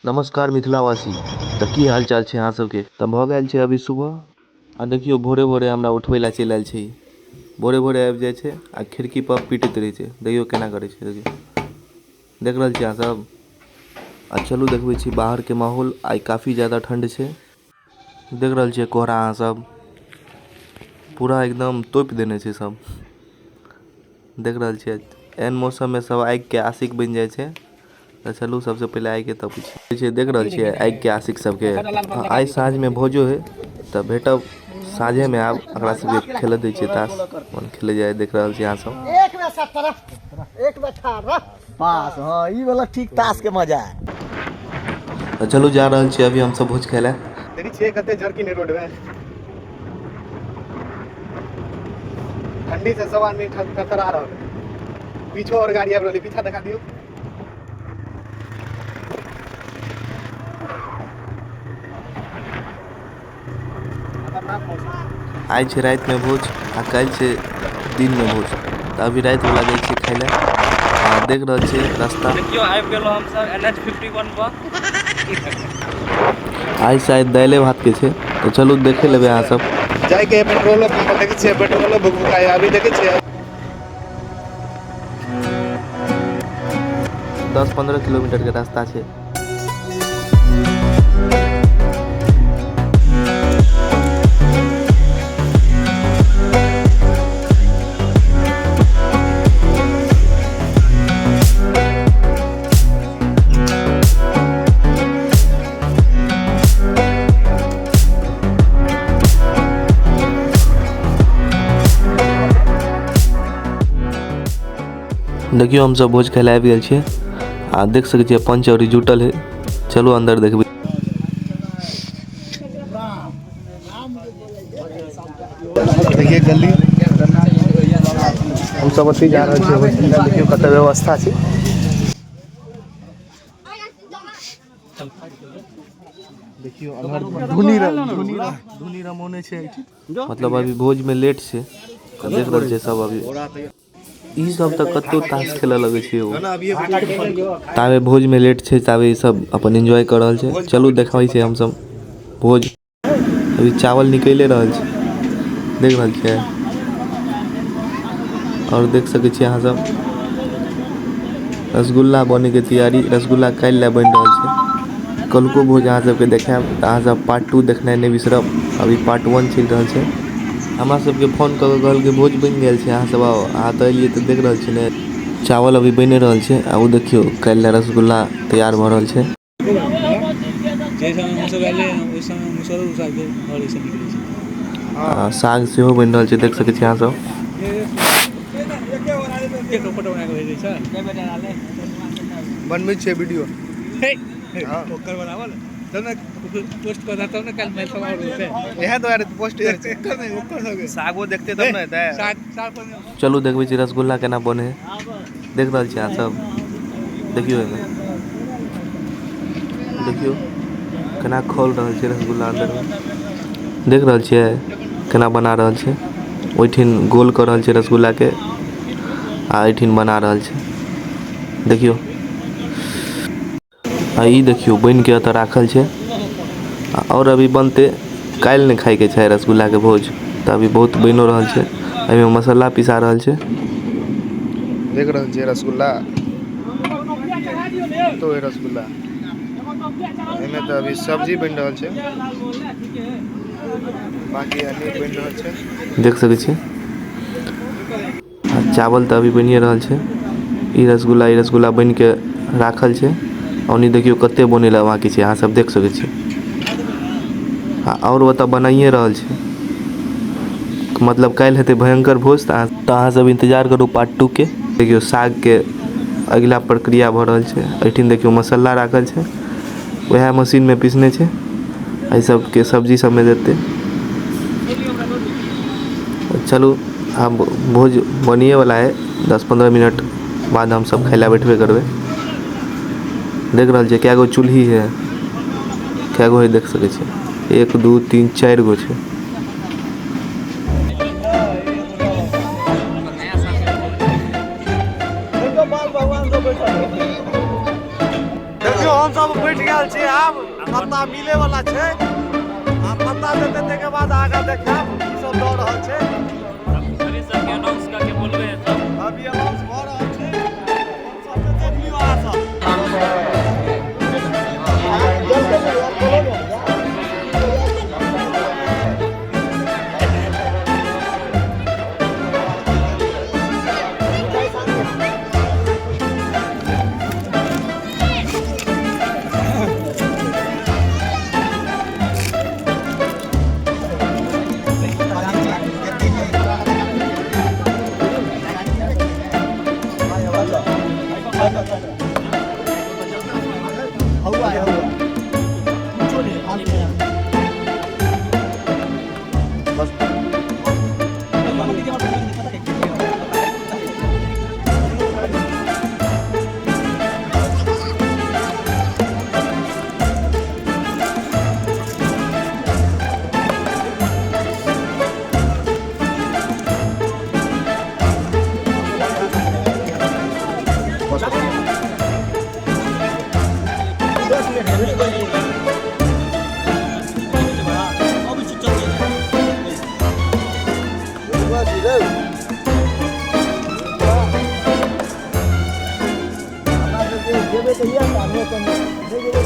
नमस्कार मिथिलावासी। तऽ की हाल चाल छै अहाँ सबके? तऽ भऽ गेल छै अभी सुबह आ देखियौ भोरे भोरे हमरा उठबै लए चलि आयल छै। भोरे भोरे आबि जाइ छै आ खिड़की पर पीटैत रहै छै। देखियौ केना करै छै, देखियौ देख रहल छी अहाँ सब। आ चलू देखबै छी बाहर के माहौल। आइ काफी ज्यादा ठंड छै। देख रहल छियै कोहरा अहाँ सब पूरा एकदम तोपि देने छै सब। देख रहल छियै एहन मौसम में सब आगि के आशिक बनि जाइ छै। तऽ चलू सबसे पहिले आगि के तपै छी। देख रहल छियै आगि के आशिक सबके। आइ साँझ में भोजो है तऽ भेटब साँझे में। आब एकरा सबके खेले दै छियै ताश, अपन खेले जाय। देख रहल छी अहाँ सब। एक बेर 17, एक बेर 18 पास। हाँ, ई वाला ठीक ताश के मजा है। तऽ चलू जा रहल छी अभी हमसब भोज खाय लए। देखै छियै कते झरकिन है रोड में। ठंडी से सब आदमी थरथरा रहल है। पीछो और गाड़ी आबि रहल है, पीछा देखा दियौ। आइ छै राति में भोज आ काल्हि छै दिन में भोज। तऽ अभी राति वाला जाइ छियै खाय लए। आ देख रहल छियै रास्ता। देखियौ आबि गेलहुँ हमसब NH 51 पर। आइ शायद दालिए भात के छै। तऽ चलू देखे लेबै अहाँ सब। जाइके पेट्रोलो पंप देखै छियै, पेट्रोलो भुकभुकाइ अभी देखै छियै। 10-15 किलोमीटर के रास्ता छै। देखियौ हमसब भोज खाय लए आबि गेल छियै आ देख सकै छियै पंच अरी जुटल है। चलू अंदर देखबै। देखिए गली हम सब अथी जा रहल छियै भोज खाय लए। देखियौ कते व्यवस्था छै। देखियौ अन्हर धुनी धुनी रमौने छै एहिठाम। मतलब अभी भोज में लेट छै। तऽ देख रहल छियै सब अभी ई सब तऽ कतौ ताश खेलऽ लगै छै। ताबे भोज में लेट छै, ताबे ई सब अपन एंजॉय कऽ रहल छै। चलू देखबै छै हमसब भोज। अभी चावल निकले रहल छै, देख रहल छियै। और देख सकै छियै अहाँ सब रसगुल्ला बने के तैयारी। रसगुल्ला काल्हि लए बनि रहल छै। कलको भोज अहाँ सबके देखायब तऽ अहाँ सब पार्ट 2 देखनाइ नहि बिसरब। अभी पार्ट 1 चलि रहल छै। हमरा सबके फोन कऽ के कहलकै भोज बनि गेल छै, अहाँ सब आउ। अहाँ तऽ एलियै तऽ देख रहल छियै ने चावल अभी बनि रहल छै। आ ओ देखियौ काल्हि लए रसगुल्ला तैयार भऽ रहल छै। जाहि समय हमसब एलियै ओहि समय मुसरो उसाके घरेसँ निकलै छै। आ साग सेहो बनि रहल छै, देख सकै छी अहाँ सब। एक फोटो बना कऽ भेजै छै। बनबै छियै वीडियो। ओकर बनावल तब ने पोस्ट करता, तब ने काल्हि मेल सब आओर होतै। इएह दुआरे पोस्ट करै छै। सागो देखते तब ने हेतै। साग साग। चलू देखबै छी रसगुल्ला केना बने है। देख रहल छी अहाँ सब। देखियौ एहिमे देखियौ केना खोल रहल छै रसगुल्ला अंदर में। देख रहल छियै केना बना रहल छै। ओहिठिन गोल कऽ रहल छै रसगुल्ला के आ एहिठिन बना रहल छै। देखियौ आ ई देखियौ बनि के एतऽ राखल छै। और अभी बनते, काल्हि नहि खायके छै रसगुल्ला के भोज। तऽ अभी बहुत बनिओ रहल छै। एहिमे मसाला पिसा रहल छै। देख रहल छियै रसगुल्ला, तो है रसगुल्ला। एहिमे तऽ अभी सब्जी बनि रहल छै, बाकी अन्य बनि रहल छै। देख सकै छियै। आ चावल तऽ अभी बनिए रहल छै। ई रसगुल्ला बनि के राखल छै। ओनी देखियौ कते बनै लए बाकी छै, अहाँ सब देख सकै छियै। आ और ओतऽ बनाइए रहल छै। मतलब काल्हि हेतै भयंकर भोज। तऽ अहाँ सब इंतजार करू पार्ट 2 के। देखियौ साग के अगिला प्रक्रिया भऽ रहल छै। एहिठिन देखियौ मसाला राखल छै, वएह मशीन में पीसने छै। एहि सबके सब्जी सबमे देतै। चलू आब भोज बनिए वाला है। 10-15 मिनट बाद हम सब खाय लए बैठबे करबै। देख रहल छियै कए गो चूल्ही है, कए गो है देख सकै छियै। 1 2 3 4 गो छै। देखियौ हमसब बैठ गेल छी। आब पत्ता मिले वाला छै, आ पत्ता देतै ताहिके बाद आगाँ देखायब की सब दऽ रहल छै। सबके अनाउंस करके बोलबे सब। अभी अनाउंस भऽ रहल छै, सबके देख लियौ अहाँ सब। जेबै तऽ इएह ने, नहि तऽ नहि जेबै तऽ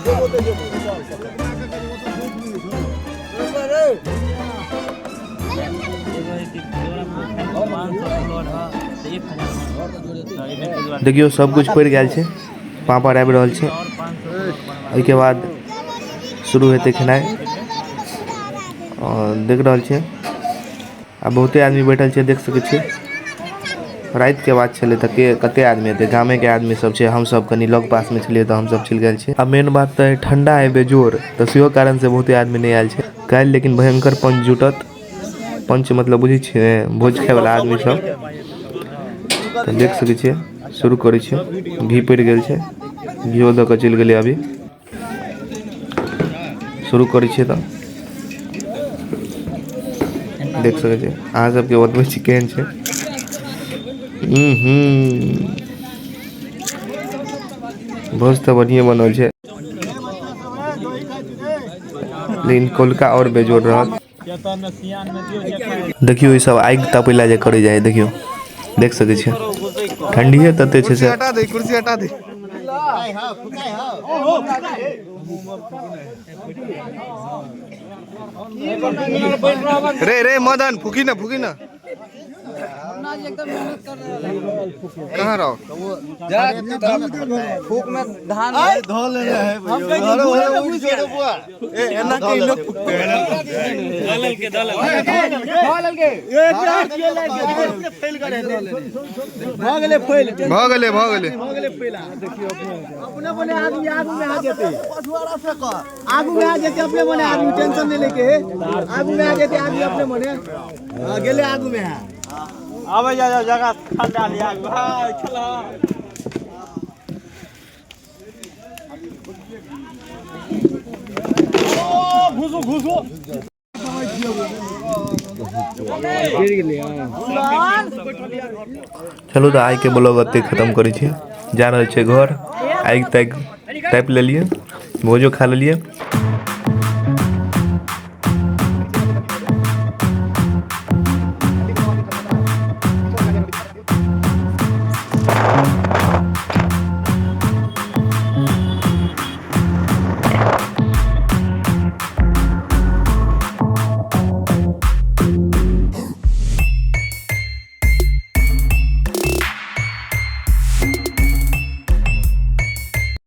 जेबो तऽ जेबो। देखियौ सब कुछ पड़ि गेल छै, पापड़ आबि रहल छै। ओहिके बाद शुरू हेतै खेनाइ। आओर देख रहल छियै आ बहुते आदमी बैठल छै, देख सकै छियै। रातिके बात छलै तऽ के कते आदमी हेतै, गामेके आदमी सब छै। हमसब कनि लग पासमे छलियै तऽ हमसब चलि गेल छियै। आ मेन बात तऽ ठंडा है बेजोर, तऽ सेहो कारणसँ बहुते आदमी नहि आयल छै काल्हि। लेकिन भयंकर पंच जुटत, पंच मतलब बुझै छियै भोज खायवला आदमी सब। तऽ देख सकै छियै, शुरू करै छियै। घी पड़ि गेल छै, घिओ दऽ कऽ चलि गेलै। अभी शुरू करै छियै। तऽ देख सकै छियै, अहाँ सबके बतबै छी केहन छै। भोज तऽ बढ़िए बनल छै, लेकिन कोलका आओर बेजोड़ रहत। देखियौ ई सब आगि तपै लए जे करै जाइ, देखियौ, देख सकै छियै। ठंडिये तते छै से। हटा दे कुर्सी, हटा दे। रे रे मदन, फूकी ना, फूकी ना। कहाँ रहो? फूक में धान ए एना के लोग फूकते हैं। दलल के दलल। भऽ गेलै, भऽ गेलै। अपने मने आदमी आगू में आ जेते, आगू में आ जेते अपने मने आदमी, टेंशन नहीं लेके आगू में आ जेते आदमी अपने मने। हाँ, गेले आगू में है। आबै जा जगह ठंडा लिया भाई चला। चलू तऽ आइके ब्लॉग एतै खतम करै छी। जा रहल छै घर, आगि तागि तापि लेलियै, भोजो खा लेलियै।